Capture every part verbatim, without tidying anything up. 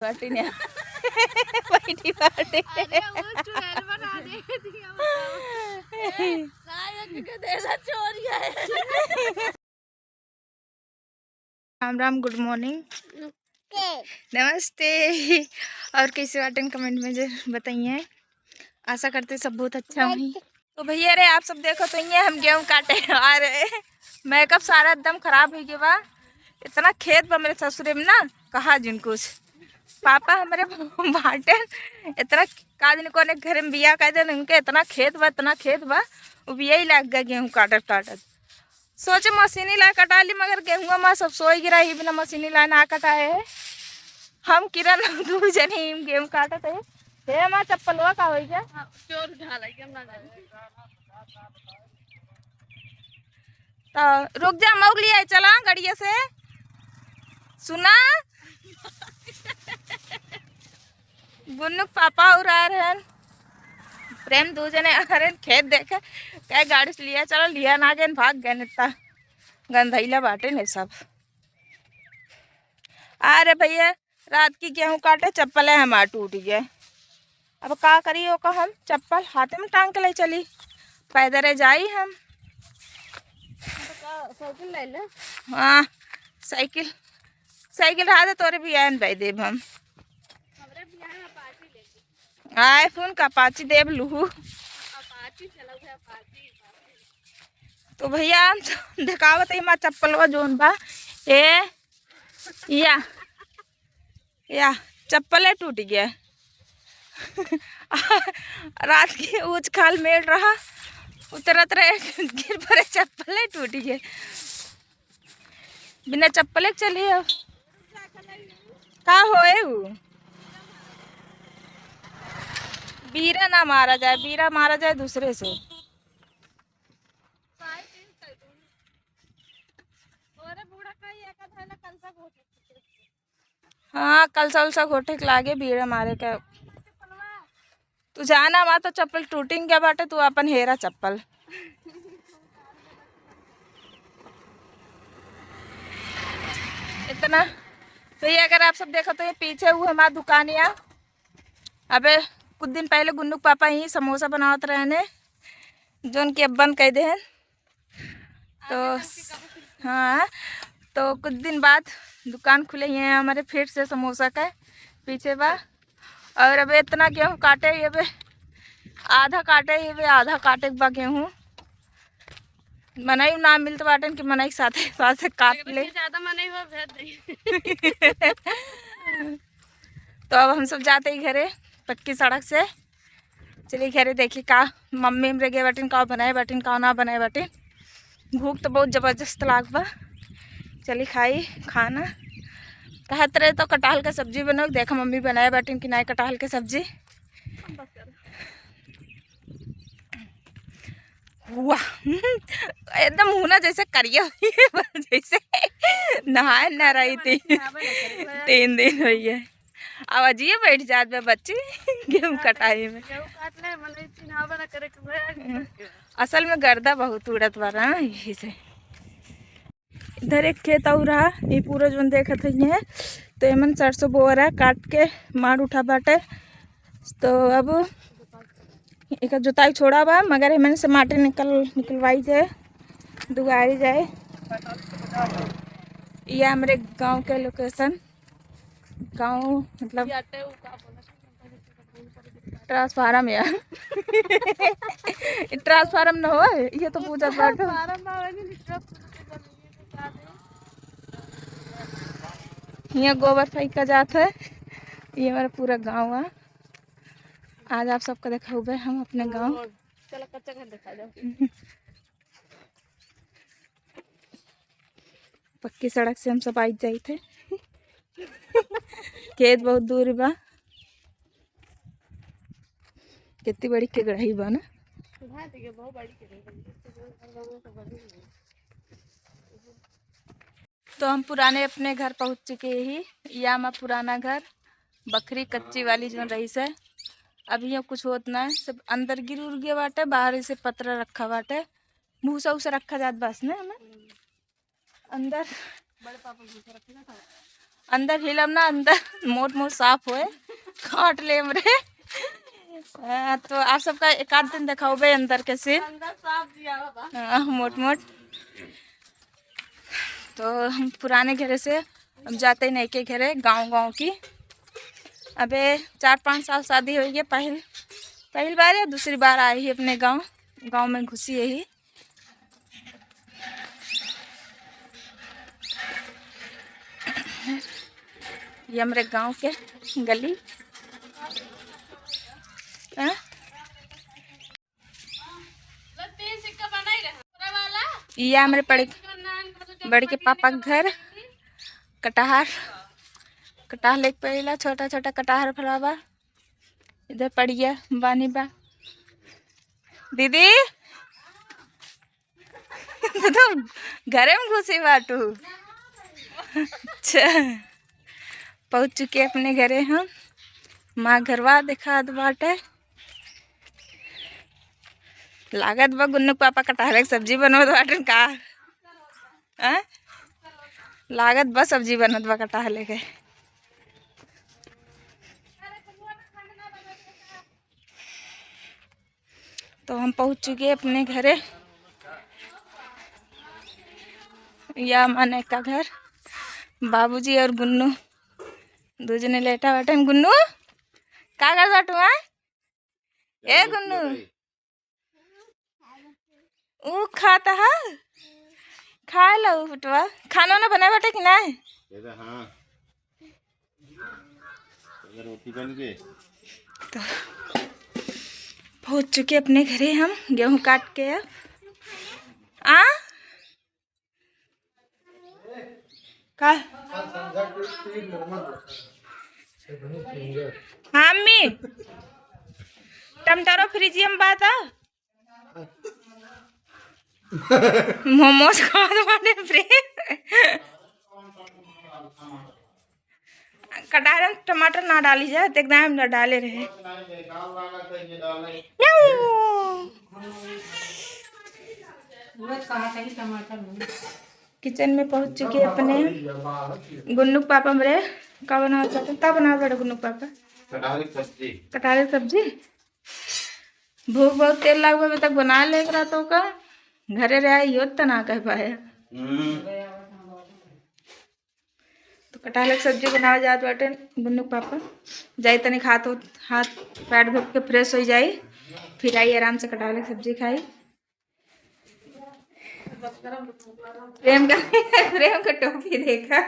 बाटी ने बैठी बाटी। अरे, वो चुड़ैल बना दे दिया, बताओ। ए, सायक के देला चोरिया है। राम राम, गुड मॉर्निंग, नमस्ते। और कैसे बाटेन, कमेंट में जे बताइए। आशा करते सब बहुत अच्छा होई। तो भैया रे, आप सब देखो तो ये हम गेहूं काटे आ रहे। मेकअप सारा एकदम खराब हो गया बा। इतना खेत बा मेरे ससुरे में ना, कहा जिन कुछ। पापा हमारे बाटेन, इतना का दिन कोने घरे में बिया कर देन, उनके इतना खेत बा, इतना खेत बा, वो बिया ही लाग गया गेहूं काटत काटत। सोचे मशीनी लाए कटा ली, मगर गेहुआ मा सब सोई गिरा ही, बिना मशीनी लाए ना कटाए है। हम किरण दू जने ही गेहूं काटत है। हे माँ, चप्पलवा का होई गया? हाँ, चोर उठा लाई, हम ना जाने। तो रुक जा, मौग लिया चला गड़िया से। सुना? गुन्नू के पापा और आ रहे हैं, प्रेम दू जने आ रहे हैं, खेत देखे, कहे गाड़ी से लिया चलो, लिया ना गए, भाग गए, इतना गंधैला बाटे ने सब। अरे भैया, रात की गेहूं काटे, चप्पल है हमार टूट गए। अब का करी ओका हम, चप्पल हाथे में टांग के ले चली, पैदल जाई हम। तो का साइकिल ले ले? हाँ, साइकिल, साइकिल रहा दे, तोरे भी आयन भाई देब हम। हमरे बियाह में पार्टी लेके। आए फोन का पाची देब लूहू। पार्टी चला गया, पार्टी, पार्टी। तो भैया हम देखावत है हमार चप्पलवा जोन बा। ए, या, या, चप्पले टूट गया। रात के ऊंच खाल मेल रहा, उतरत रहे, गिर पड़े, चप्पले टूट गए। बिना चप्पले के चली हो। का होए उ? बीरा ना मारा जाए, बीरा मारा जाए दूसरे से। हाँ, कलसा उलसा घोटे के लागे, बीड़ा मारे के। तू जाना, हमार तो चप्पल टूटिन गया बाटे, तू अपन हेरा चप्पल। इतना तो ये अगर आप सब देखो तो ये पीछे वो हमार दुकान या। अबे कुछ दिन पहले गुन्नू के पापा ही समोसा बनावत रहे ने, जोन की अब बंद कर दे हैं। तो हाँ, तो कुछ दिन बाद दुकान खुले ही हैं हमारे फिर से समोसा का पीछे बा। और अबे इतना गेहूं काटे, ये बे आधा काटे, ये बे आधा काटे के बा गेहूं। मनई ना मिलत बाटन कि मनई के साथे साथे काट ले। ज्यादा मनई हो भेज दे। तो अब हम सब जाते ही घरे पक्की सड़क से। चलिए घरे देखी का मम्मी हमरे गए बाटिन, का बनाए बाटिन, का ना बनाए बाटिन। भूख तो बहुत जबरदस्त लाग बा। चली खाई खाना। कहत रहे तो कटहल के सब्जी बनाओ, देखा मम्मी बनाए बाटिन कि नाई कटहल के सब्जी। वाह, एकदम मुँह ना जैसे करिया हुई है, जैसे नहाए ना रही थी। तीन दिन हुई है। अब अजिए बैठ जात बा बच्ची गेहूं कटाई में। गेहूं काट ले, मने चिन्हावा ना करे के भैया। असल में गर्दा बहुत उड़त बा ना, यही से। इधर एक खेत और रहा, ये पूरा जोन देखत है ये, तो एमन सरसों बोअरा काट के मार उठा बाटे। तो अब एक जोताई छोड़ा बा, मगर एमन से माटी निकल निकलवाई जाए, दुआरी जाए। ये हमरे गांव के लोकेशन, गांव मतलब ट्रांसफार्म यार। ट्रांसफार्म न हो, ये तो पूछत बाटू। यहाँ गोबर फेंका जात है, ये हमारा पूरा गांव है। आज आप सबका देखाउबे हम अपने गांव। चलो कच्चा घर दिखा दो। पक्की सड़क से हम सब आई जाइत है। खेत बहुत दूर बा। कितनी बड़ी केगड़ही बा ना। तो हम पुराने अपने घर पहुँच चुके ही। या हमार पुराना घर, बखरी कच्ची वाली जोन रही से। अभी यहाँ कुछ होत ना है, सब अंदर गिर उर गया बाटे, बाहर से पतरा रखा बाटे, भूसा उसा रखा जात बस ने हमें। अंदर बड़े पापा भूसा रखे ना था। अंदर हिलब ना, अंदर मोट मोट साँप होए, काट लेम रे। आ, तो आप सबका एक आध दिन देखाउबे अंदर के सीन। अंदर साँप दिया बा। हाँ, मोट मोट। तो हम पुराने घरे से अब जाते नयके घरे, गाँव गाँव की। अबे चार पाँच साल शादी होइ गए, पहिल पहिल बार या दूसरी बार आई ही अपने गाँव। गाँव में घुसी ही। ये हमरे गाँव के गली। हाँ? ये हमरे पड़े, बड़के पापा के घर। कटहर, कटहर लेके पड़ेला, छोटा छोटा कटहर फलावा। इधर पड़िया बानी बा। दीदी, तू तो घरे में घुसी बाटू। अच्छा, पहुँच चुके अपने घरे हम। माँ घरवा देखात बाटे। लागत बा गुन्नू के पापा कटहरे के सब्जी बनवत बाटे का? हाँ? लागत बा सब्जी बनत बा कटहरे के। तो हम पहुँच चुके अपने घरे। या माने का घर, बाबूजी और गुन्नू दो जने लेटा बाटे। गुन्नू, का कर बाटू, हाँ? ए गुन्नू, ऊ खाता है, खा लो बेटवा। खाना ना बनाए बाटे कि नहीं? ये तो हाँ। अगर रोटी बन गए। तो पहुँच चुके अपने घरे हम, गेहूं काट के अब। आ? का? हाँ, अम्मी। टमाटरो फ्रिजिया में बा त। मोमोज खात बाटे रे। कटहर में टमाटर ना डाली जाए, तो एकदम ना डाले रहे। याऊ। किचन में पहुंच चुके अपने गुन्नू के पापा हमरे। का बनावत बाटे? का बनावत बाटे गुन्नू के पापा? कटहल की सब्जी। कटहल की सब्जी? भूख बहुत तेज लागल बा, अभी तक बना लेत रहा तो का? घरे रहे, यो त ना कह पाए। हम्म। तो कटहल के सब्जी बनावे जात बाटे गुन्नू के पापा। जाई तनी हाथ, हाथ पैर धो के फ्रेश हो जाई, फिर आई आराम से कटहल के सब्जी खाई। प्रेम का, प्रेम का टोपी देखा।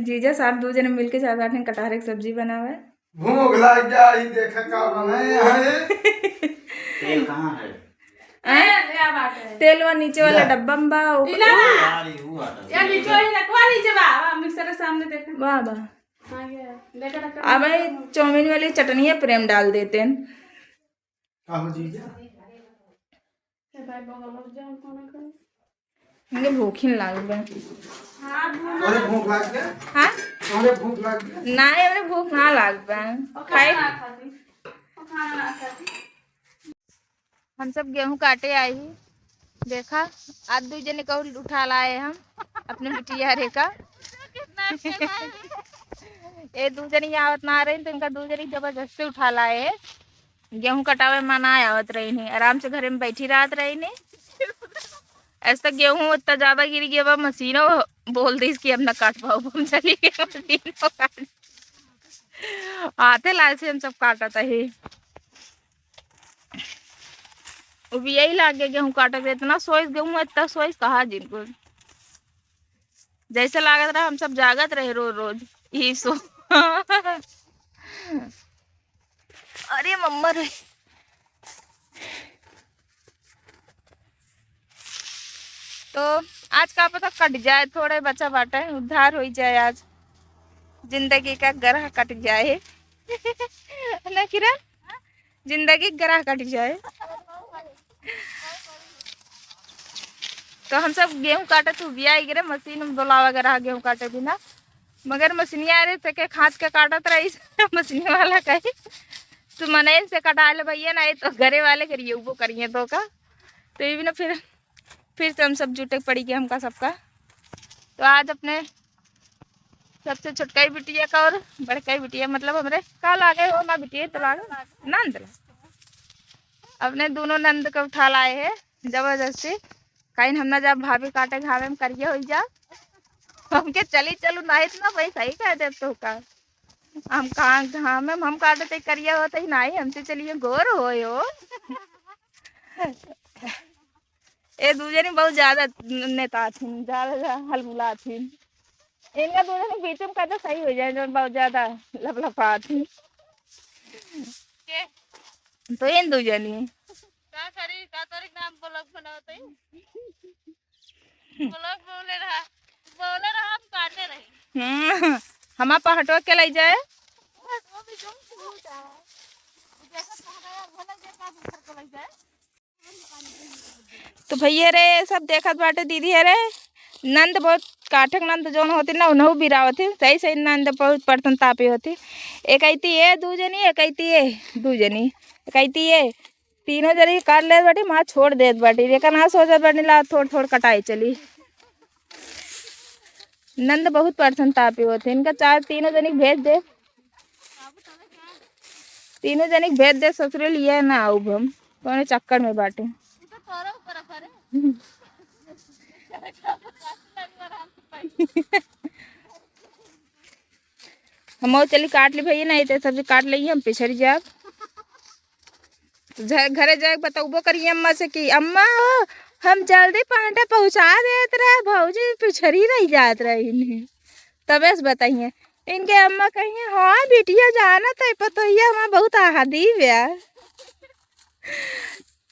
जीजा साथ दो जने मिलके चाहत बाटे कटहल के सब्जी बनावे। भूख लाग गया, ई देखा का बनाए हैं। तेल कहाँ है? हैं? क्या बात है? तेल वा नीचे वाला डब्बा में बा, ओ-, यार, ये हुआ था। यार, नीचे वाली रखवा, नीचे बा, बा, मिक्सर के सामने देखा। वाह, वाह। हाँ, ये, लेकर रखा। अब ये चाउमीन वाली चटनी है, प्रेम डाल देते हैं। का हो जीजा? ए भाई, बगल में जाओ, कौन है? हमके भूख ही लागल बा। हाँ, भूख तोहरे भूख लाग गया? हाँ? तोहरे भूख लाग गया? नाहीं, हमरे भूख ना लाग बा। और खाए खाना ना खाती। और खाना ना खाती। हम सब गेहूं काटे आई ही। देखा, आज दू जने का उठा लाए हम, अपने बिटिया रे का। ये दू जने आवत ना रही, तो इनका दू जने जबरदस्ती उठा लाए हैं। गेहूं कटावे में ना आवत रही नहीं, आराम से घरे में बैठी रहत रही नहीं। ऐसा गेहूं इतना ज्यादा गिर गया बा, मशीनों बोल दी कि अब ना काट पाओ, हम चली गए मशीनों काट। हाथे लाए से हम सब काटत है। अब यही लागे गेहूं काटत, इतना सोइस गेहूं, इतना सोइस कहा जिनको। जैसे लागत रहा हम सब जागत रहे रोज रोज। यही सो। अरे मम्मा रे। तो आज का पता कट जाए, थोड़े बचा बाटे, उद्धार हो जाए आज। जिंदगी का गरह कट जाए। ना किरण? जिंदगी गरह कट जाए। तो हम सब गेहूं काटत हुबिया आई गिरे, मशीन में बोलावा गया रहा गेहूं काटे बिना, मगर मशीनिया रे से के खाँच के काटत रही। मशीन वाला कही, "तू मनई से कटा ले भैया, ना ये तो घरे वाले करिए, वो करिए तो का।" तो ये भी ना फिर, फिर से हम सब जुटे पड़ी गए हमका सबका। तो आज अपने सबसे छोटकाई बिटिया का और बड़काई बिटिया, मतलब हमरे का लागे हो ना बिटिया, तो लागे नंद ला। अपने दोनों नंद का उठा लाए हैं जबरदस्ती। कहीं हम ना जाब भाभी काटे घामे में करिया होइ जाब। हमके चली चलू, नाहीं तो ना भाई सही कह देब तो का। हम कहाँ घामे में हम काटे ते करिया होत ही नाहीं, हमसे चलिए गोर होयो। ए दू जनी बहुत ज्यादा नेता हथिन, ज्यादा हलबुला हथिन। इनका दू जनी के बीच में कहते सही हो जाए, जौन बहुत ज्यादा लफलफा हथिन। के? तो इन दू जनी। का करी, का तोरी नाम ब्लॉग बनावत है? ब्लॉग बोले रहा, बोले रहा, हम काटे रही। हम्म, हमार पहटवा के लई जाए। वो भी जो जैसा पहनाया, भला जे का दूसर को लई जाए। तो भैया रे, सब देखत बाटे, दीदी है रे, नंद बहुत काठक नंद जौन होती ना, उन्हों बिरावत है। सही सही नंद बहुत परसंतापी होती। एक अइती ए दू जनी, एक अइती ए दू जनी, एक अइती ए तीनों जनी काट लेत बाटी, माँ छोड़ देत बाटी। एकर ना सोचत बाटी, ला थोड़ थोड़ कटाई चली। नंद बहुत परसंतापी होती, इनका चार तीनों जनी के भेज दे, तीनों जनी के भेज दे ससुरे, लिए ना आउब हम, कौने चक्कर में बाटे। हम चली काट ली भैया, नाहीं तो सब्जी काट लेई, हम पिछड़ी जाब। तो झ-, घरे जाए के बतौबो करी अम्मा से कि अम्मा हो, हम जल्दी पहटा पहुँचा देत रहे, भौजी पिछड़ी रह जात रही। तबे से बताइए, इनके अम्मा कहिए, "हाँ बिटिया, जानत है पतोहिया हमार बहुत आहादी बा।"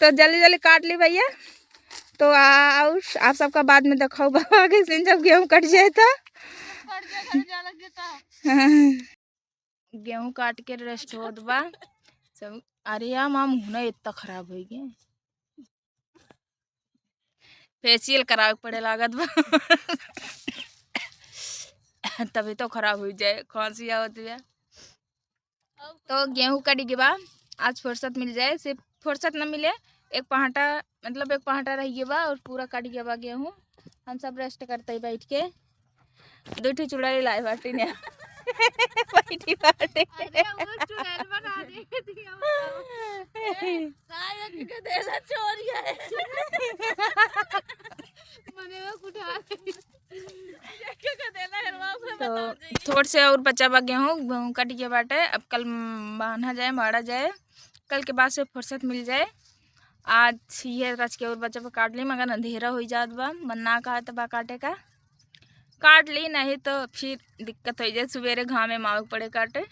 तो जल्दी जल्दी काट ली भैया। तो आ-, और आप सबका बाद में देखाओ बाबा के सीन, जब गेहूँ कट जाए तो। गेहूँ काट के रेस्ट होत बा सब। अरे यार, माँ मुँह ना इतना खराब हो गया, फेशियल करावे के पड़े लागत बा। तभी तो खराब हो जाए, खांसी आवत बा। तो गेहूँ कट गए बा, आज फुर्सत मिल जाए, सिर्फ फुर्सत न मिले, एक पहाटा, मतलब एक पहाटा रह गए बा और पूरा कट गए बा गेहूँ। हम सब रेस्ट करते ही बैठ के। दो ठो चुड़ैल लाए बाटी ने। बैठी बाटे। अरे, वो चुड़ैल बना दे दिया बताओ। ए, सायक के देला चोरिया है। मने वो उठा ले। ये के देला है, वो तो बताओ जी। थोड़ से और बचा बा गेहूँ, गेहूँ कट गया बाटे। अब कल, म, बान्हा जाए, माड़ा जाए, कल के बाद से फुर्सत मिल जाए। आज ये रच के और बचा बा काट ली, मगर अंधेरा हो जात बा, मन ना कहा तो बा काटे का। काट ली, नहीं तो फिर दिक्कत हो जाए, सुबेरे घामे में आवे के पड़े काटे।